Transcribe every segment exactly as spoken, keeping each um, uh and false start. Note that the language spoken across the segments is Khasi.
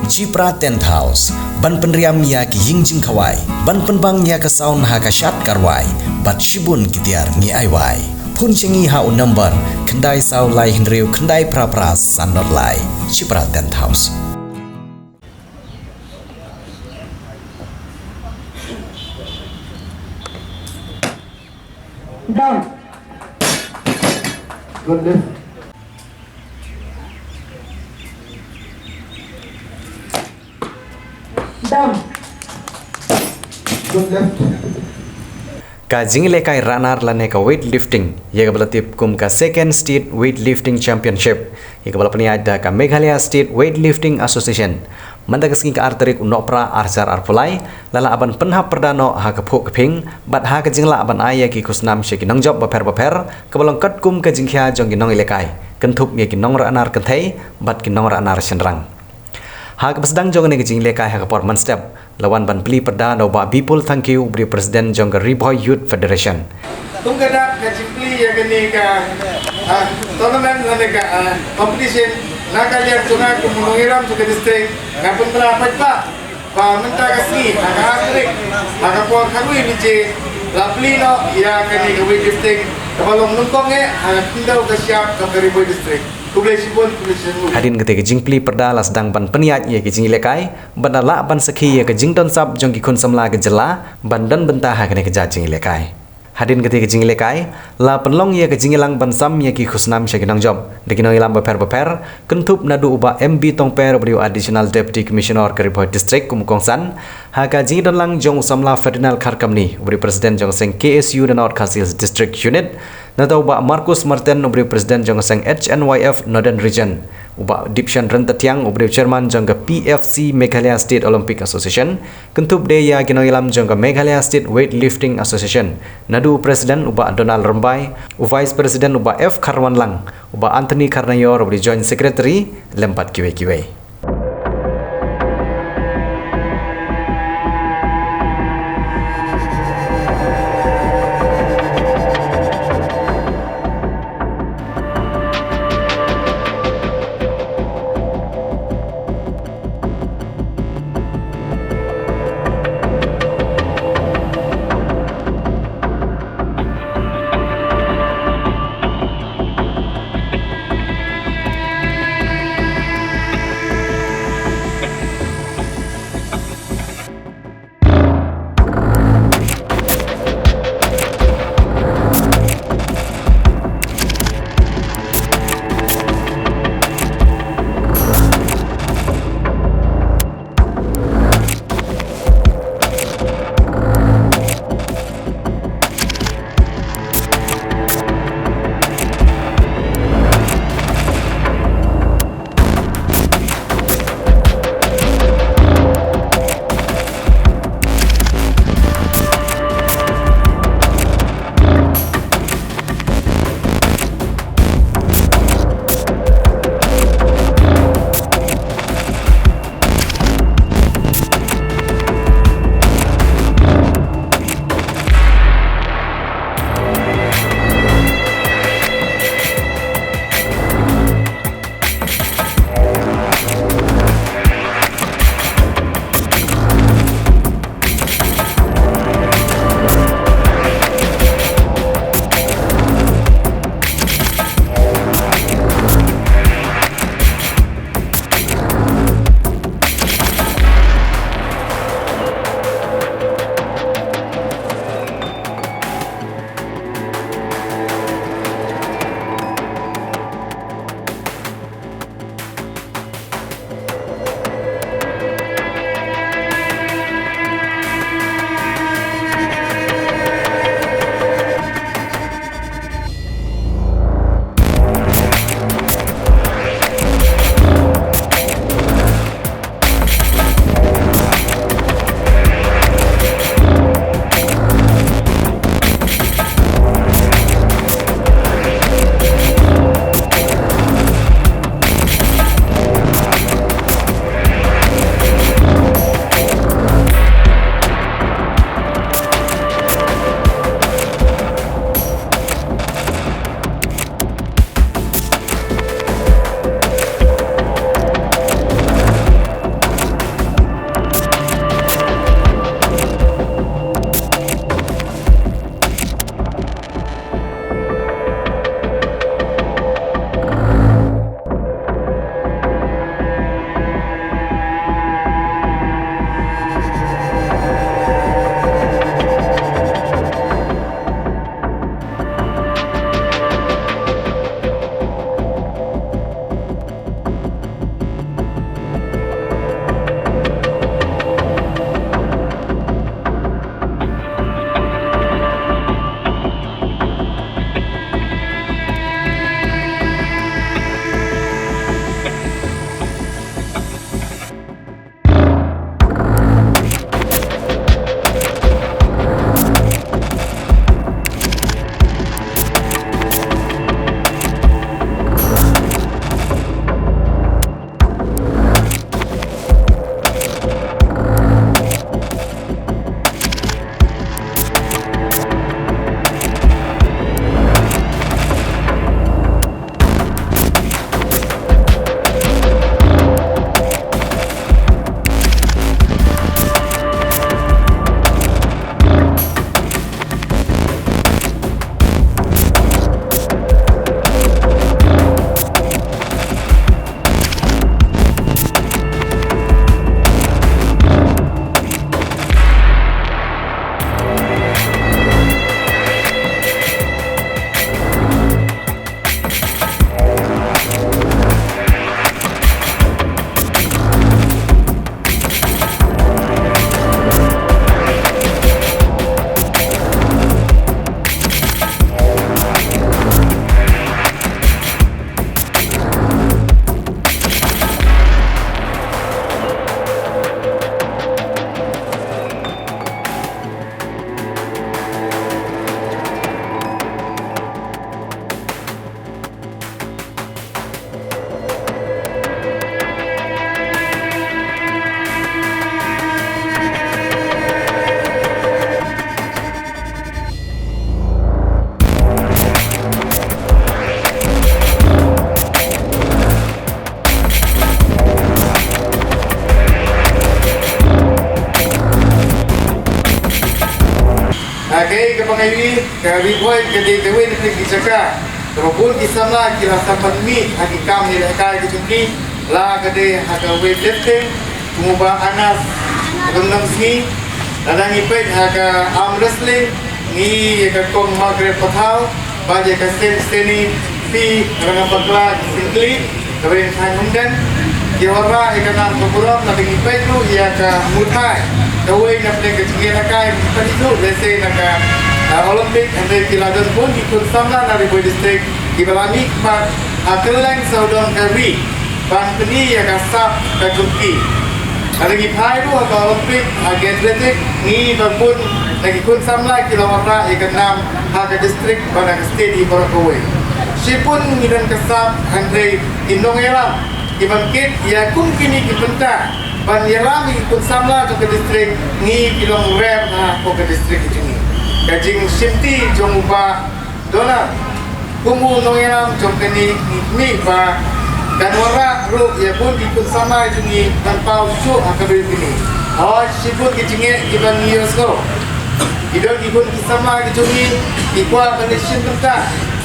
Chipra Tent House, ban pynriam ïa ki ïing jingkhawai, ban pynbang ïa ka sound ha ka shad ka rwai, bad shibun ki tiar ngi ai wai. Phone sha ngi ha u number khyndai saw lai hynriew khyndai phra phra san nod lai. Chipra Tent House. Down. Good lift. Down. Good lift. Ka jingïalehkai Ra'nar lane ka weightlifting, ïa kaba la tip kum ka Second State Weightlifting Championship, ïa kaba la pynïaid da ka Meghalaya State Weightlifting Association, mynta ka sngi ka ar tarik u Nohprah ar hajar arphew lai, la lah ban pynhap pyrda noh ha ka phuh ka phieng, bad ha ka jinglah ban ai ïa ki khusnam sha ki nongjop bapher bapher, kaba long katkum ka jingkhia jong ki nongïalehkai, kynthup ïa ki nong Ra'nar kynthei bad ki nong Ra'nar shynrang. Ha kaba sdang jong kane ka jingïalehkai ha ka por mynstep, la wan ban plie pyrda da u Bah Bipul Thangkhiew, uba dei u President jong ka Ri Bhoi Youth Federation. Kum ka dak ka jingplie ïa kane ka, ah, tournament lane ka, ah, competition, na ka liang jong nga kum u nongïalam jong ka district, nga pynbna paidbah ba mynta ka sngi, ha ka ar tarik, ha ka por khatwei baje, la plie noh ïa kane ka weightlifting, kaba long nyngkong eh ha ka khyndew ka shyiap jong ka Ri Bhoi District. Khublei shibun, khublei shibun. Hadien kata ka jingplie pyrda la sdang ban pynïaid ïa ka jingïalehkai, bad la lah ban sakhi ïa ka jingdon sap jong ki khun samla ka jylla ban don bynta ha kane ka jait jingïalehkai. Hadien kata ka jingïalehkai, la pynlong ïa ka jingïalang ban sam ïa ki khusnam sha ki nongjop da ki nongïalam bapher bapher, kynthup naduh u Bah M B Tongper, uba dei u Additional Deputy Commissioner ka Ri Bhoi District kum u kongsan, ha ka jingdon lang jong u samla Ferdinand Kharkamni, uba dei u President jong ka seng K S U na North Khasi Hills District Unit, nangta u Bah Marcus Marten, uba dei u President jong ka seng H N Y F Northern Region, u Bah Dipshan Ryntathiang, uba dei u Chairman jong ka P F C Meghalaya State Olympic Association, kynthup de ïa ki nongïalam jong ka Meghalaya State Weightlifting Association, naduh u President u Bah Donald Rymbai, u Vice President u Bah F Kharwanlang, u Bah Anthony Kharnaior, uba dei u Joint Secretary, lem bad kiwei kiwei. Ri Bhoi ka dei kawei na ki jaka kaba bun ki samla ki la sdang ban mih ha ki kam ïalehkai ki jong ki, la ka dei ha ka weightlifting kum u Bah Anas Ryndongsngi, lada ngi peit ha ka arm wrestling ngi ïa ka Kong Margaret Pathaw bad ïa ka Seng Seni P Rangapakla Syngkli, kaba ïeng thaiñ umden. Ki wanrah ïa ka nam ka burom, lada ngi peit ruh ïa ka Muay Thai, kawei na pdeng ka jingïalehkai kaba pynduh lehse na ka, ah, Olympic, hynrei ki la don bun ki khun samla na Ri Bhoi District kiba la mihkhmat ha kylleng sawdong ka ri ban pyni ïa ka sap ka jong ki. Lada ngi phai ruh ha ka Olympic, ha ka athletic, ngi ba bun na ki khun samla ki la wanrah ïa ka nam ha ka district bad ha ka state hi baroh kawei. Shibun ngi don ka sap, hynrei ki nongïalam kiban kit ïa kum kine ki bynta ban ïalam ïa ki khun samla jong ka district, ngi ki long rare hapoh ka district ka jong ngi. Ka jingshimti jong u Bah Donald kum u nongïalam jong kane, ngi khmih ba kan wanrah ruh ïa bun ki khun samla jong ngi ban paw shuh ha ka ri kane. Hooid, shibun ki jingeh kiba ngi ïohsngew. Ki don ki khun ki samla ki jong ngi ki kwah ban ïashim bynta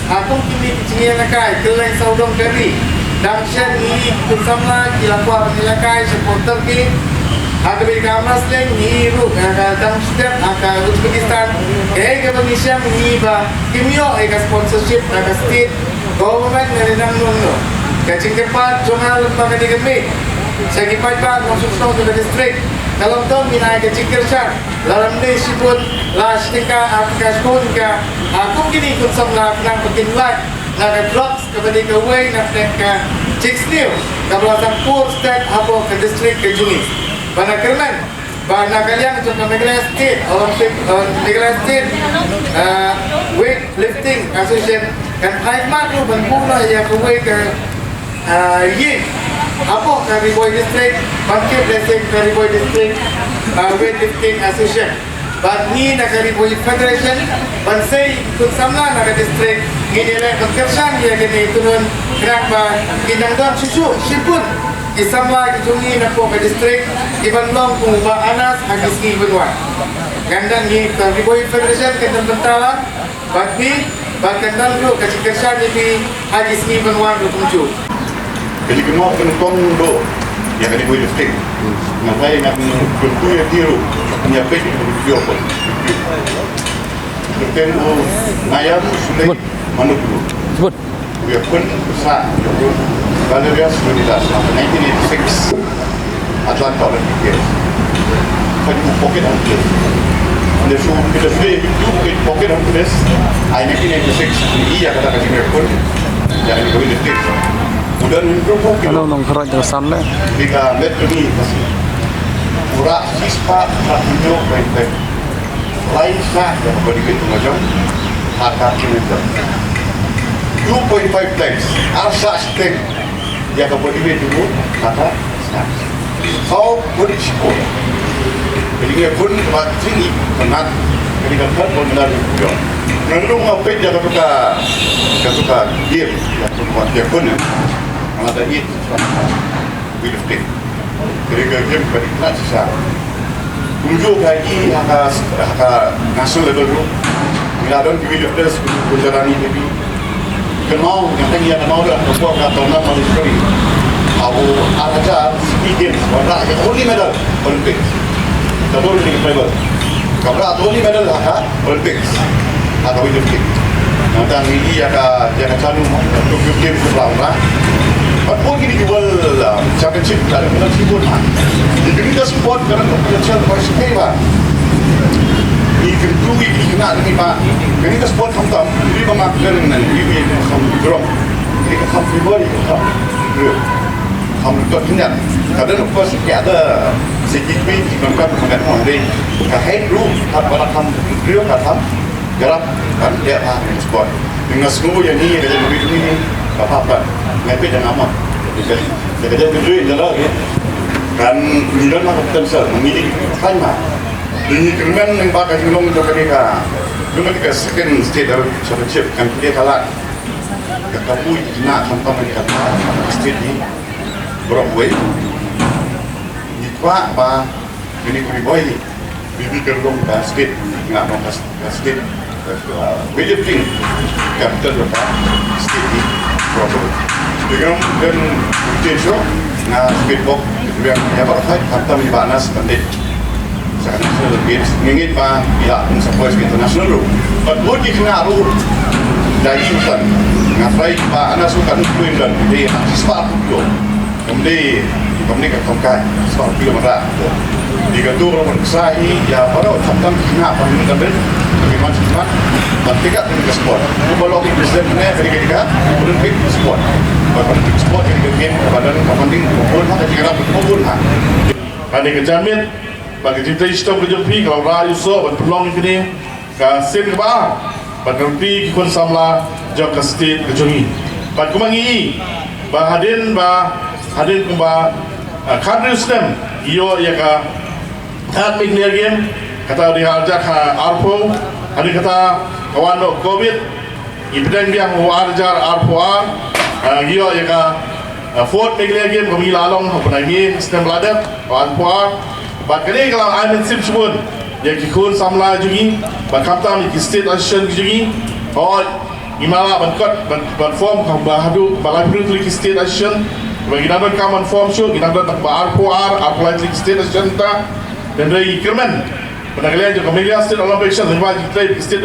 ha kum kine ki jingïalehkai kylleng sawdong ka ri. Dang shen ngi ki khun samla ki la kwah ban ïalehkai shapoh Turkey. Ha kaba ïa ka arm wrestling ngi ruh ha ka dang shu dep ha ka Uzbekistan. Kaei kaba ngi shem ngi ba kim ïoh ïa ka sponsorship na ka state government ne dang nongno. Ka jingkyrpad jong nga lyngba kane ka miet sha ki paidbah nongshongshnong jong ka district ka long to ngin ai ka jingkyrshan. Lada ym dei shibun, la shi tyngka, ar tyngka, shiphew tyngka, ha kum kine ki khun samla khnang ba kin lait na ka drugs kaba dei kawei na pdeng ka jingsniew kaba la sdang pur stet hapoh ka district ka jong ngi. Ba na kyrmen ba na ka liang jong ka Meghalaya State Olympic, eh, Meghalaya State, eh, Weightlifting Association kan phai khmat ruh ban buh noh ïa kawei ka, eh, ïing hapoh ka Ri Bhoi District ban kit lehse ka Ri Bhoi District, eh, Weightlifting Association. Bad ngi na ka Ri Bhoi Federation ban sei ki khun samla na ka district ngin ïaleh ban kyrshan ïa kane ka kynhun khnang ba kin nang don shuh shuh shibun ki samla ki jong ngi napoh ka district kiban long kum u Bah Anas ha ki sngi ban wan. Ngan don, ngi ka Ri Bhoi Federation kan don bynta lang bad phi, bad kan don ruh ka jingkyrshan ïa phi ha ki sngi ban wan ruh kumjuh. Ka jingkynmaw kaba nyngkong duh ïa kane ka weightlifting. Nga tharai nga kyntu ïa phi ruh, nga peit ïa ka video ko. Kapten u Nayam Sule Manupulu. Sebut. U ïa pynbsa ïa u Valerius Leonidas ha nineteen eighty-six Atlanta Olympic Games. Ka ju pocket hangtu. Ynda shu, ynda shu ïa ju pocket hangtu ha nineteen eighty-six, ïa kata ka jingïapyni ïa kane ka weightlifting. U don hynriew phew kilo. Hello, nong kharaj ka san le. Dei ka met kane. U rah shispah hynñiew point five. Lai shah ïa ka body weight jong nga jong ha ka kilometer. Two point five times. Ar shah shiteng ïa ka body weight jong u ha ka snatch. Saw phew shiphew. Ka jingïapyni kaba jingïeit ka nat. Ka dei ka third gold medal jong u. Ngan rung nga peit ïa katu ka, katu ka game, ïa katu ka game. Nga la da ïeit weightlifting. Ka dei ka game kaba dei ka nat shisha. Kumjuh ka i ha ka, ha ka national level ruh. Ngi la don ki weightlifters, kumjuh ka jong ngi ki. Kynmaw, nga tang ïa kynmaw da ka por ka tournament ka dei ka dei. Abo ar hajar Sea Games, wanrah ïa ka only medal Olympics. Ka bor ni ka tribal. Ka wanrah only medal ha ka Olympics. Ha ka weightlifting. Nangta ngi ïa ka, ïa ka Chanu, Tokyo Games ka la wanrah. Bad bun kine ki World, uh, Championship, ka dei ka shibun ha. Kine ki sport ka dei ka potential ba shi kei ba. Ngi kyntu ïa ki khynnah ngi ba. Kine ki sport khamtam, ngi ba ma kren nang, ngi ba kham grom. Ngi ka kham favour, ngi ka kham grom. Kham dot ngi. Ka dei of course ki ada segi ki ki kan kan kan kan dei. Ka height ruh, ka ba kham grom, ka kham Garap kan ïa ka sport. Nga sngew ïa ni ka jaitbynriew ni ka pap kan. Nga peit da nga ma. Ka jaitbynriew ni la kan ni don ma ka potential ma ngi dei kan ma. Ni kyrmen lyngba ka jinglong jong kane ka, jong kane ka second state championship kan kane ka lad. Ka kabu ïa ki khynnah khamtam ka state ni baroh kawei. Ngi kwah ba kane ka Ri Bhoi District kan long ka state, nga long ka state. Weightlifting, captain of the state ni, proper. Di kan kan tin show, na speed box, yang yang apa, khatam di Banas Pandit. Sa national games, ngingit ba ila pun sa pois international ru. Pat bud di kena ru, dai sultan. Ngapai ba ana sultan kuin dan di antis ba tu. Kamni, kamni ka kamkai, sa pilo mata. Di ka tu kalau pun sa hi, ya, para tam tam kena pun dan ben, bagi macam mana, dan tiga pun ke sport. Tu kalau kita bisa mana, bagi kita, pun ke sport. Pun ke sport, ke game, badan, ka funding, pun ha, ka jiran, pun ha. Ani ka jamin, bagi kita istom ke jumpi, kalau rayu so, pun pelong kini, ka sien kaba ar, bad ka reti ki khun samla jong ka state ka jong ngi. Bad kumba ngi i ba hadien ba hadien kumba, ah, khathynriew snem ïoh ïa ka third Meghalaya Game, kata dei ha arhajar arphew, hadien kata ka wan noh covid, ngi pdiang biang ha u arhajar arphew ar, ah, ïoh ïa ka, ah, fourth Meghalaya Game, kumba ngi la long ha u bnai May snem ba la dep, ha u arphew ar. Bad kane ka la ai mynsiem shibun ïa ki khun samla jong ngi, bad khamtam ïa ki state association jong ngi. Hooid, ngim lah ban kot, ban, ban form, kaba haduh ba laiphew hynriew tylli ki state association. Ba ngi dang donkam ban form shuh, ngi dang don tang ba arphew ar, arphew lai tylli ki state association ta. Hynrei ngi kyrmen ba na ka liang jong ka Meghalaya State Olympic Association, ngi ba ki state,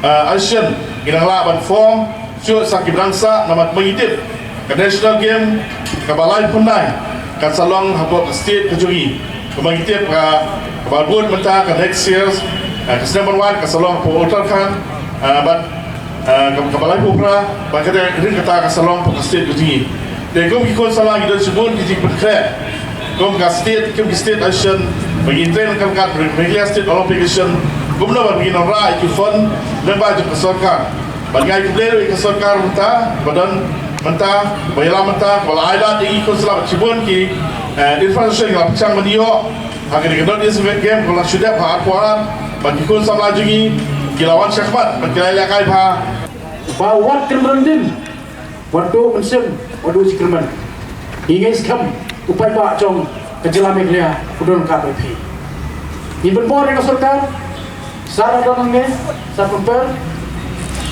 eh, association, ngi dang lah ban form shuh sa kiba dang sah, namar ba ngi tip ka national game kaba laiphew khyndai kan sa long hapoh ka state ka jong ngi. Kumba ngi tip ka, kaba bud mynta ka next year, eh, ka snem ban wan kan sa long hapoh Uttarakhand, eh, bad, eh, ka, kaba laiphew phra, bad kata ring kata kan sa long hapoh ka state ka jong ngi. Te kum ki khun samla ngi don shibun ki jingpynkhreh. Kum ka state, kum ki state association, ba ngi train kan kat Meghalaya State Olympic Association, kumno ba ngi wanrah ïa ki fund lyngba jong ka sorkar. Bad ngi ai khublei ruh ïa ka sorkar mynta, ba don mynta, ba ïalam mynta, ba la ai lad ïa ki khun samla bad shibun ki, eh, infrastructure ngi la pyrshang ban ïoh ha kane ka North East Game kaba la shu dep ha arphew ar, bad ki khun samla jong ngi ki la wan shakhmat bad ki la ïalehkai bha. Ba wat kynran dien, wat duh mynsiem, wat duh jingkyrmen. Ngi ngeit skhem u paidbah jong ka jylla Meghalaya u don ryngkat bad phi. Ngi pynbor ïa ka sorkar, Sar la don hangne, Sar Kynper,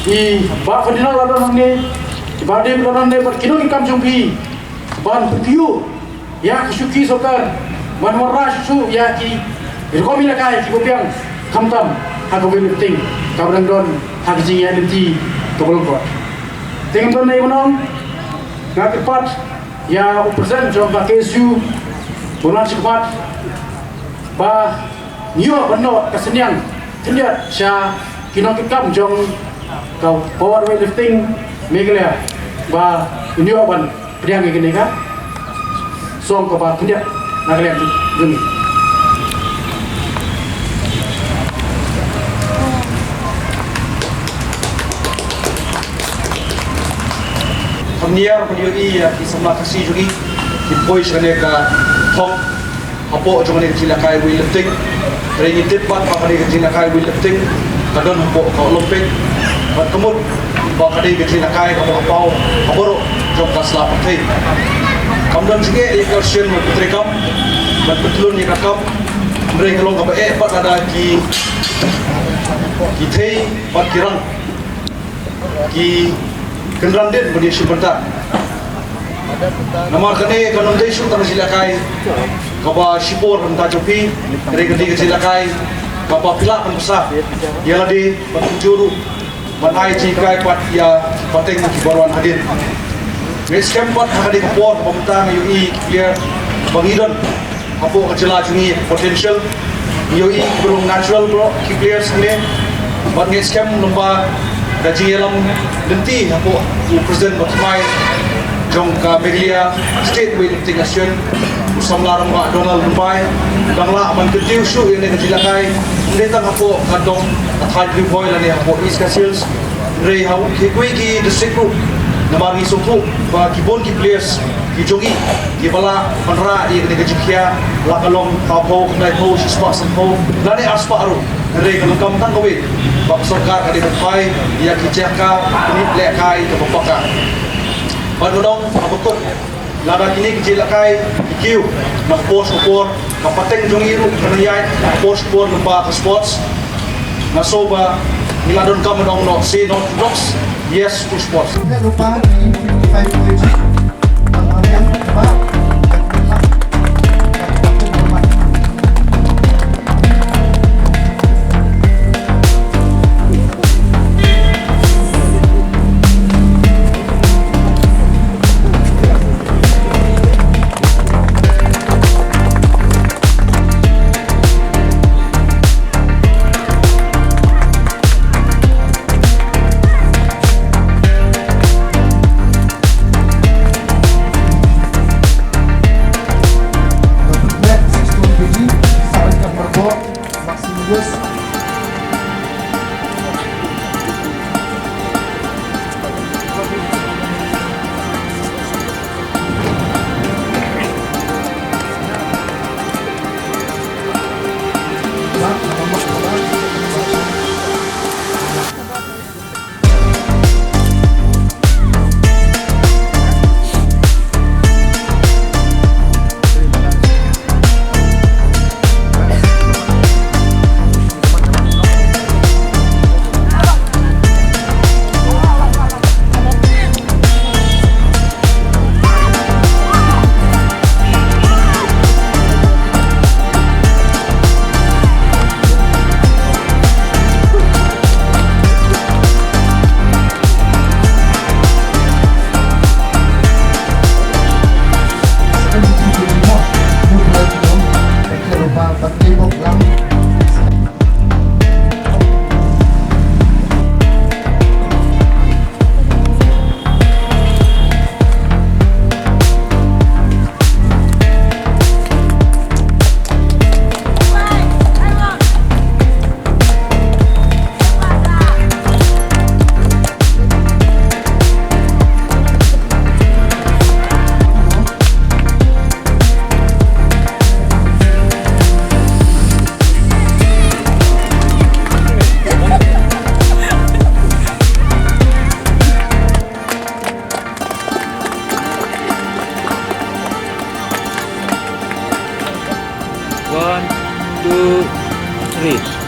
i Bah Ferdinand la don hangne, i Bah Dave la don hangne, bad kino ki kam jong phi ban pynkiew ïa ka shuki sorkar ban wanrah shuh shuh ïa ki rukom ïalehkai kiba biang, khamtam ha ka weightlifting kaba dang don ha ka jingïaid lynti kaba lyngkot. Te ngam don ei ba nong, nga kyrpad ïa u president jong ka K S U, u Nang Shikmat, ba ngi ïoh ban noh ka synñiang khyndiat sha ki nongkitkam jong ka Power Weightlifting Meghalaya, ba ngi ïoh ban pdiang ïa kane ka song kaba khyndiat na ka liang jong ngi. Kham niar ban ïohi ïa ki samla Khasi jong ngi ki poi sha kane ka thong hapoh jong kane ka jingïalehkai weightlifting. Hynrei ngi tip pat ba kane ka jingïalehkai weightlifting ka don hapoh ka Olympic. Bad ka mut ba kane ka jingïalehkai kaba la paw ha baroh jong ka sla pyrthei. Kam don jingeh ïa ka sien ban pyntrei kam, ban pyntlun ïa ka kam. Hynrei ka long kaba eh pat lada ki, ki thei bad ki rang ki kynran dien ban ïashim bynta. Namar kane kan ym dei shuh tang ka jingïalehkai kaba shipor ha ka bynta jong phi, hynrei ka dei ka jingïalehkai kaba phi lah ban pynsah ïa lade bad kumjuh ruh ban ai jinghikai pat ïa ki pateng kiba wan hadien. Nga ngeit skhem pat ha kane ka por kaba mynta nga ïohi ki player ba ngi don hapoh ka jylla jong ngi, potential. Ngi ïohi kiba long natural bro, ki players hangne. Bad nga ngeit skhem lyngba ka jingïalam lynti hapoh u president bad thymmai jong ka Meghalaya State Weightlifting Association, u samla rangbah Donald Rymbai, dang lah ban kyntiew shuh ïa kane ka jingïalehkai, ym dei tang hapoh ka dong ka thaiñ Ri Bhoi lane hapoh East Khasi Hills, hynrei ha kiwei ki district ruh. Namar ngi sngewthuh ba ki bun ki players ki jong ngi kiba lah ban rah ïa kane ka jingkhia, la ka long hynñiewphew, hynñiewphew, shispah, sanphew lane arspah ruh. Hynrei ka long kam tang kawei ba ka sorkar ka dei ban pynpaw ïa ki jaka pynlehkai kaba paka. Bad nga ong haba kut lada kine ki jingïalehkai ki kiew na ka por sha ka por, ka pateng jong ngi ruh kan ïaid na ka por sha ka por lyngba ka sports. Nga sngew ba Ngi la donkam ban ong noh, say no to drugs, yes to sports. One, two, three.